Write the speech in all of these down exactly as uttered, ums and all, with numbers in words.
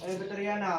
Ay, baterya na.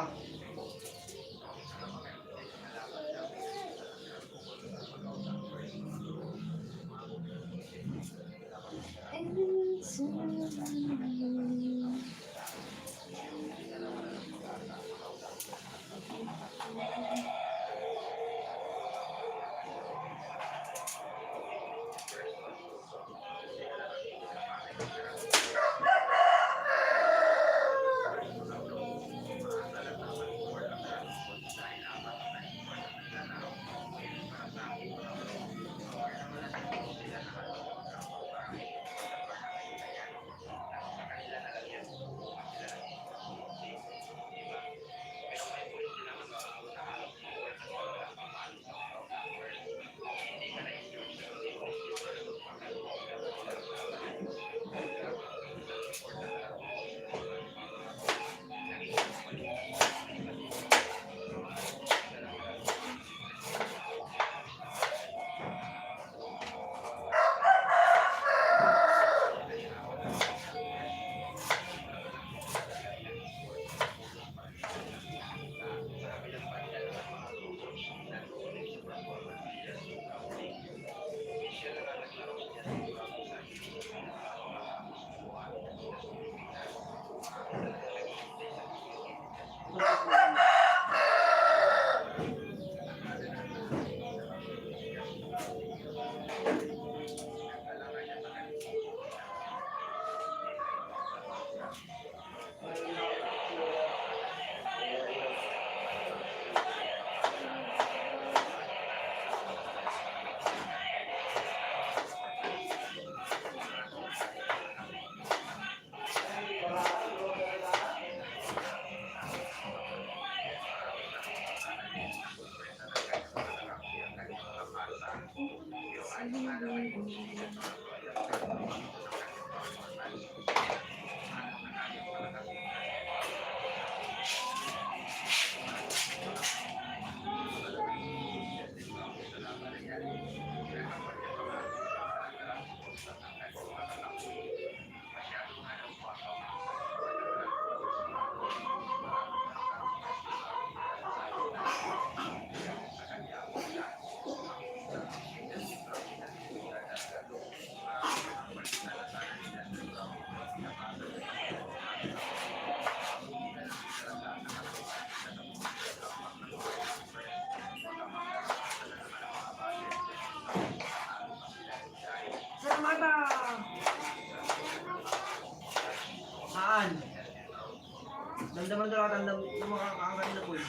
Parang nam-, namakakaangan na po eh.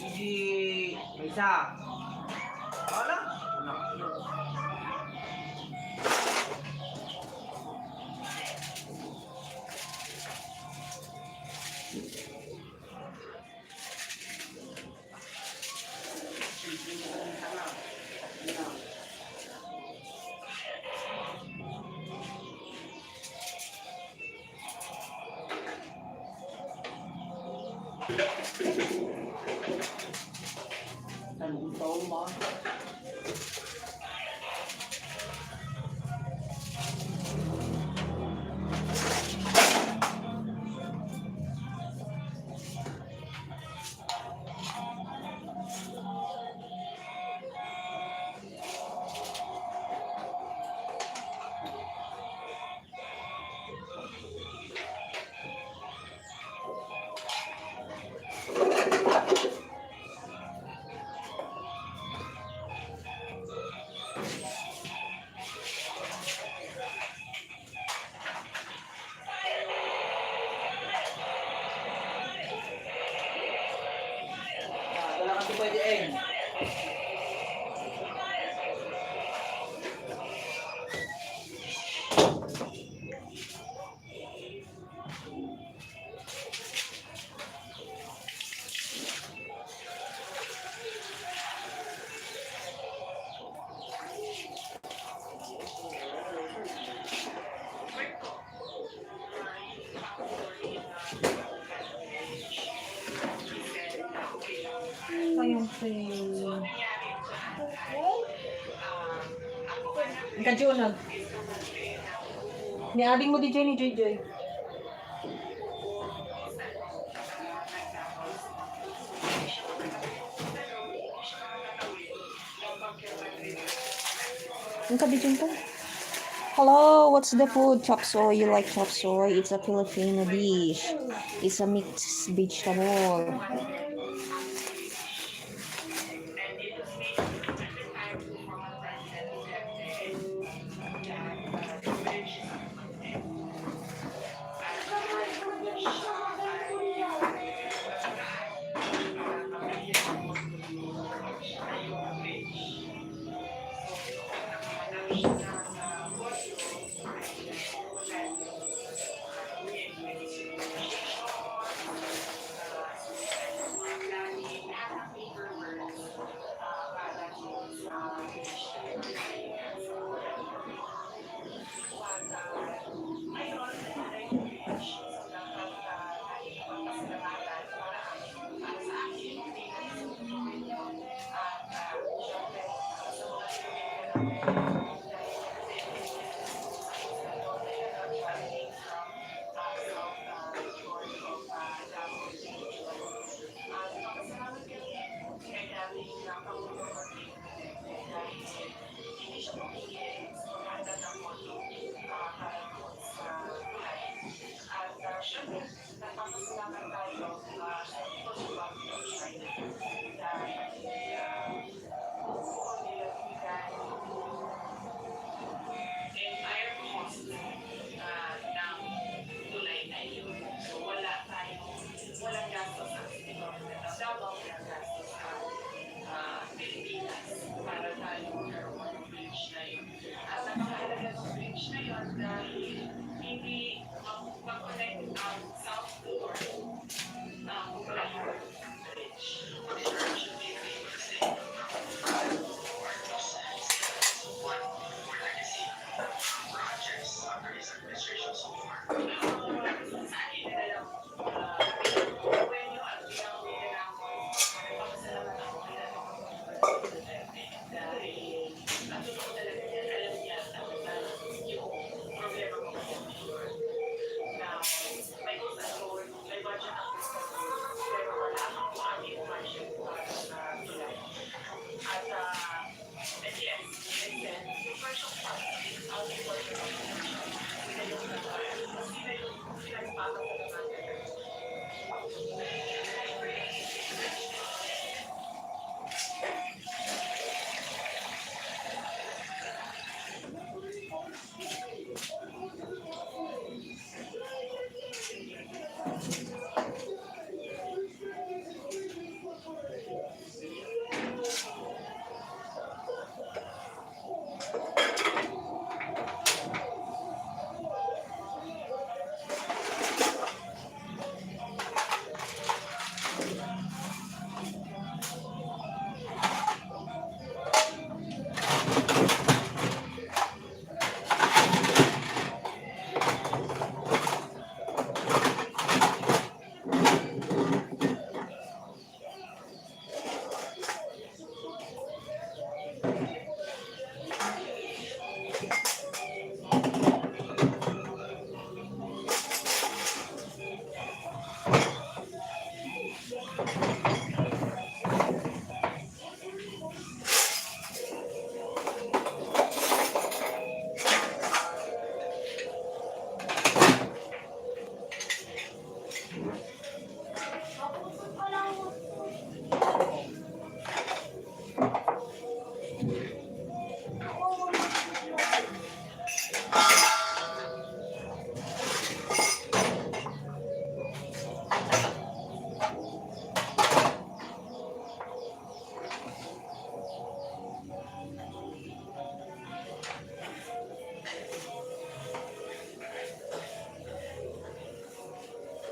Hindi, may isa. Wala. Wala. Ayun, si Kajunag. Ni ading mo di Joy, ni Joy Joy. Ang kabidyan ko. Hello, what's the food? Chop suey. You like chop suey? It's a Filipino dish. It's a mixed vegetable.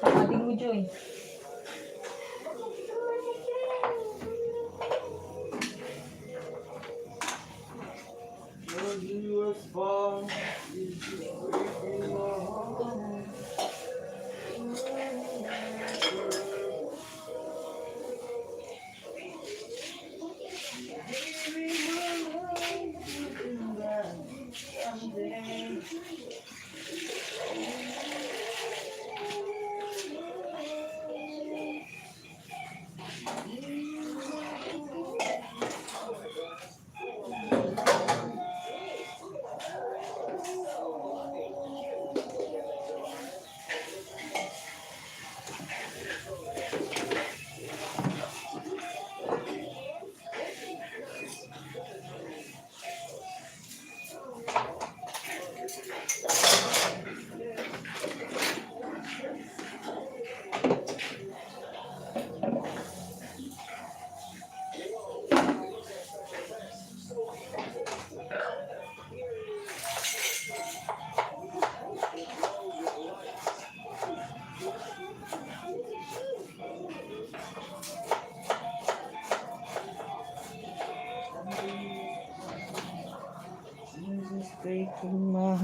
Pakating mo, Joy. Jesus, thank you, Lord.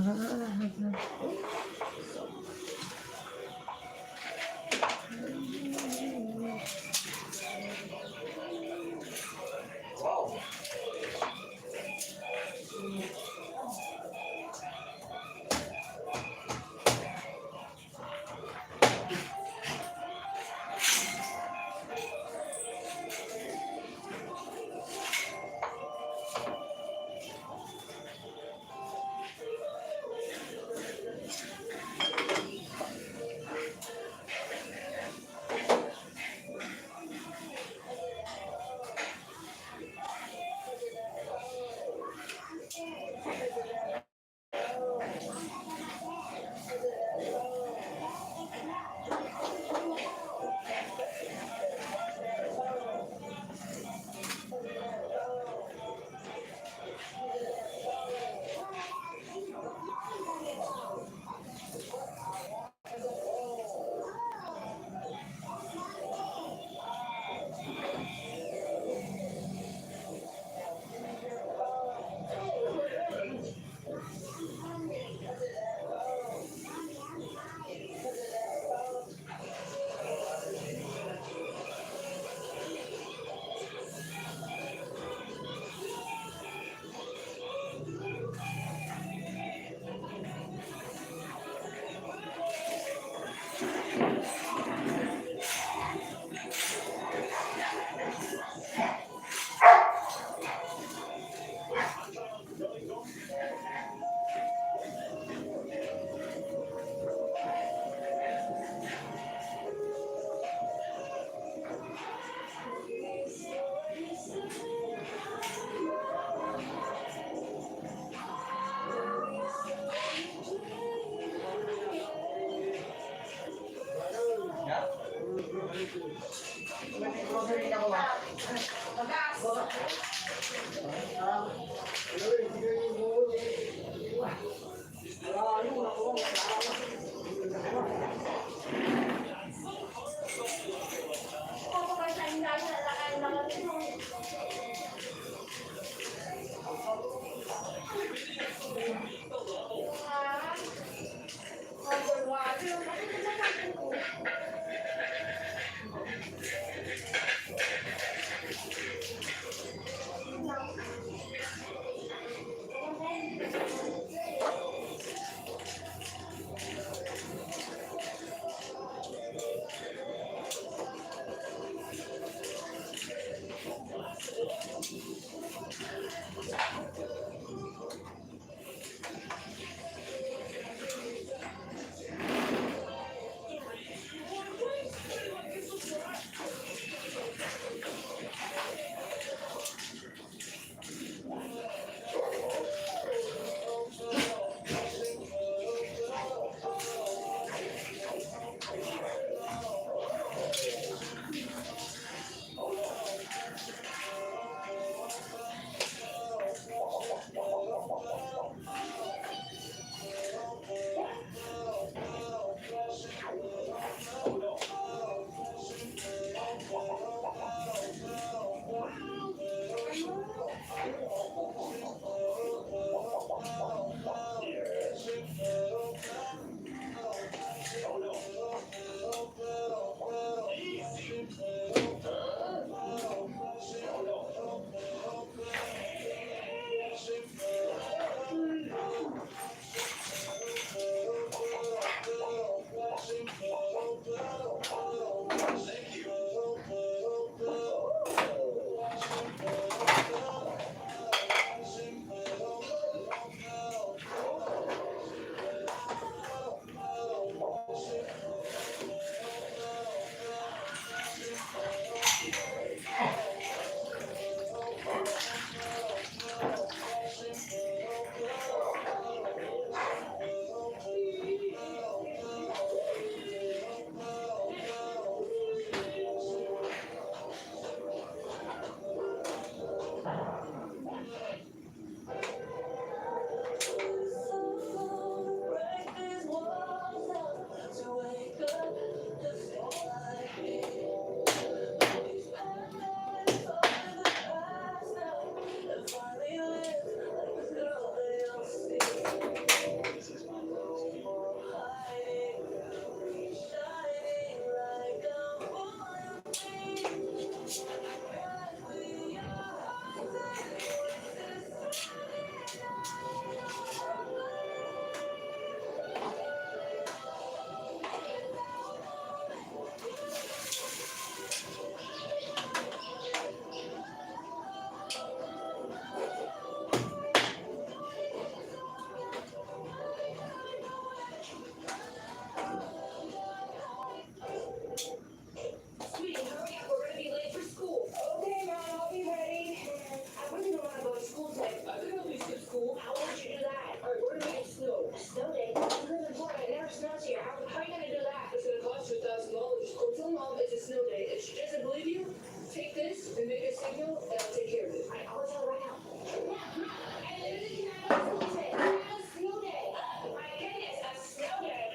Sweetie, hurry up. We're gonna be late for school. Okay, Mom, I'll be ready. I really don't wanna go to school today. I think I'll be skip school. How would you do that? All right, where do we get snow? Snow day? You live in Florida. It never snows here. How, how are you gonna do that? It's gonna cost you a thousand dollars. Go tell Mom it's a snow day. If she doesn't believe you, take this and make a signal, and I'll take care of it. I, I'll tell her right now. Mom, Mom, I literally cannot go to school today. I have a snow day. Oh my goodness, a snow day.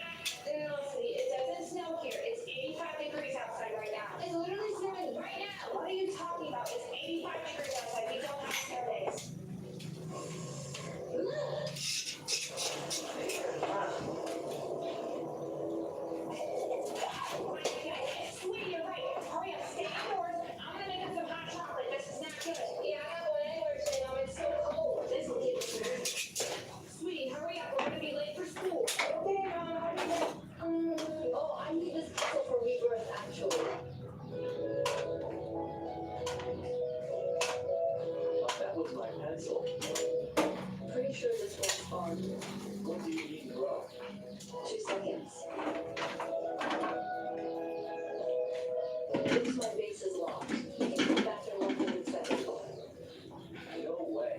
No, sweetie, it doesn't snow here. It's eighty-five degrees outside right now. It's literally snowing right now. What are you talking about? It's eighty-five degrees outside. We don't have snow days. Look. Sweetie, hurry up. We're gonna be late for school. Okay, Mom. I'll be back. Mm, oh, I need this pencil for rebirth, actually. That was my pencil. Pretty sure this one's on. What do you mean, bro? Two seconds. Looks my base is locked. You can come back in one hundred seconds. No way.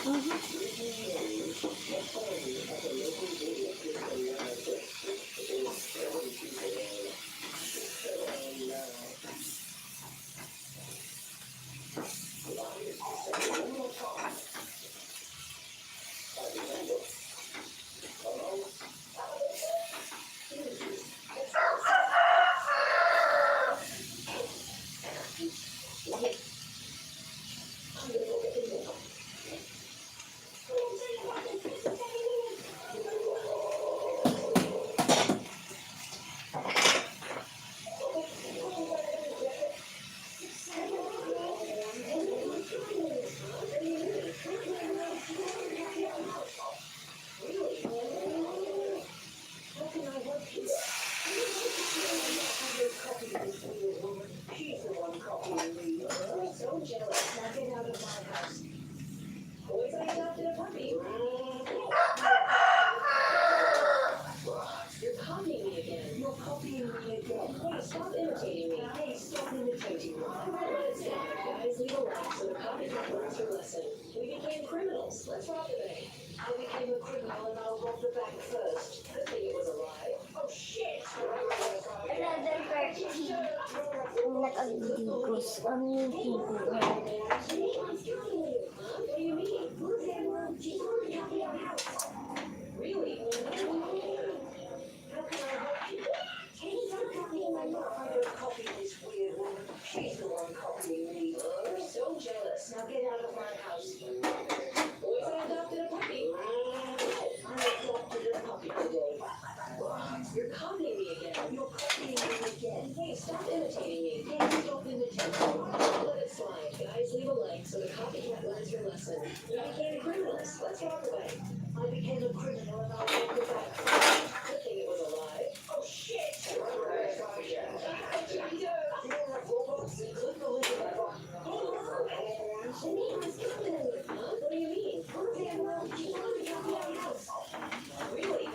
You're copying me again. You're copying me again. Hey, stop imitating me. Hey, stop imitating me. Guys, leave a like so the copycat learns her lesson. We became criminals. Let's rob the bank. I became a criminal and I'll rob the bank first. Good thing it was a lie. Oh, shit! Another thirteen. Nakagigos ang YouTube. What do you mean? Really? How can I help you? Can you stop copying my mom? I'm not copying this weird woman. She's the one copying me. I'm so jealous. Now get out of my house. Boys, I adopted a puppy. I adopted a puppy today. You're copying me again. You're copying me again. Hey, stop imitating me. Hey, stop imitating me. Let it slide. Guys, leave a like so the copycat learns her lesson. We became criminals. Let's walk away. I became a criminal and I'll never go back. Good thing it was a lie. Oh, shit! Huh? What do you mean? Really?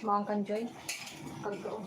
Maangkan, Joy. Kagkaon.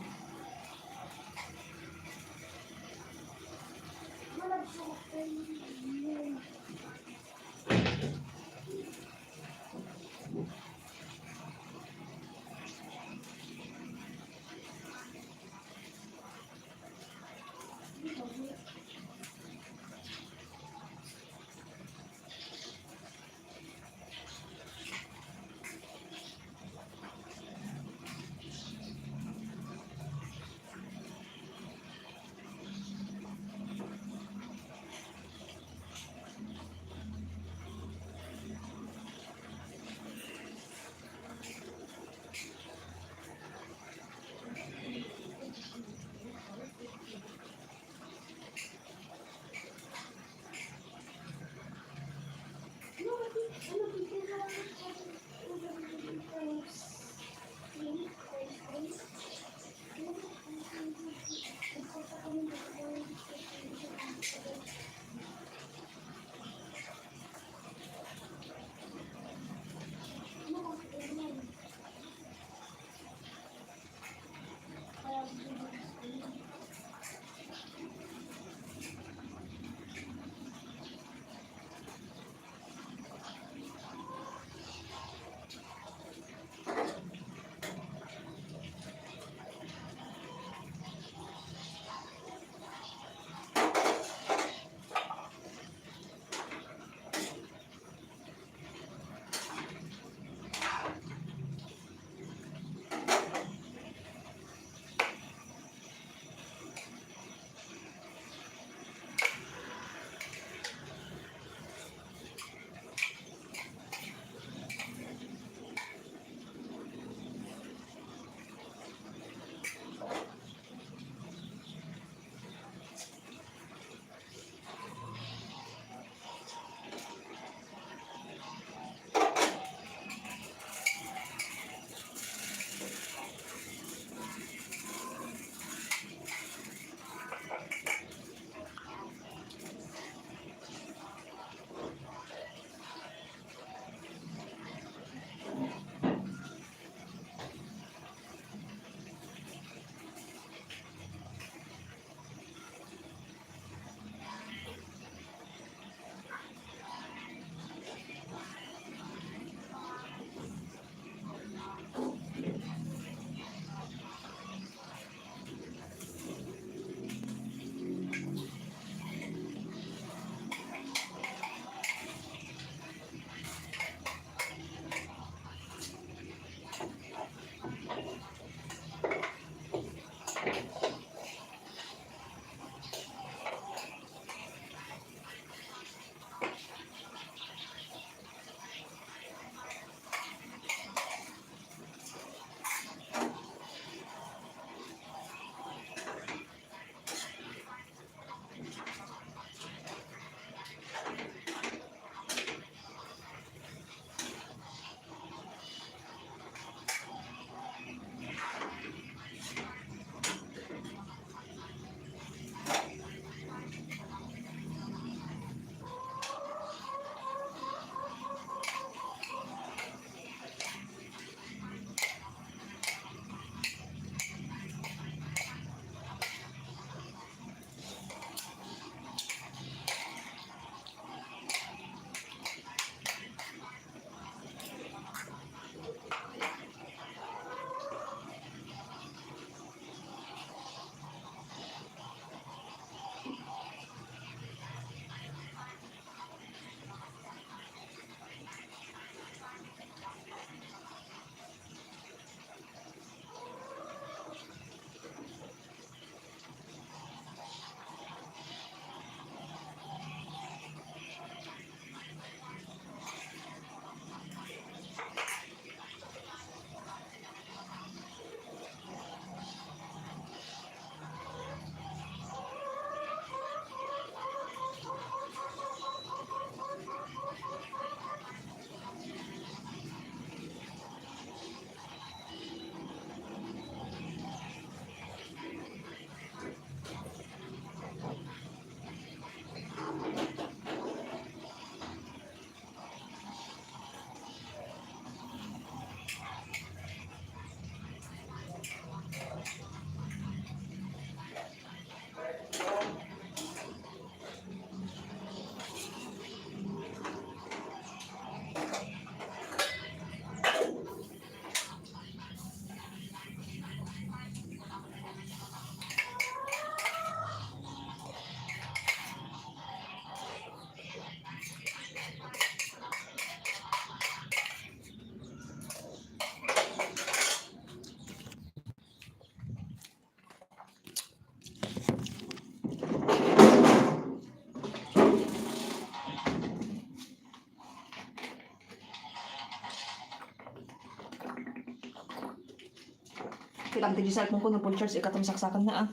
Tangtad ti cellphone ko, no full charge, ikatam saksakan na, ah.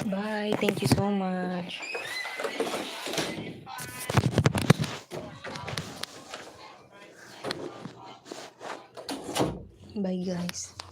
Bye. Thank you so much. Bye, guys.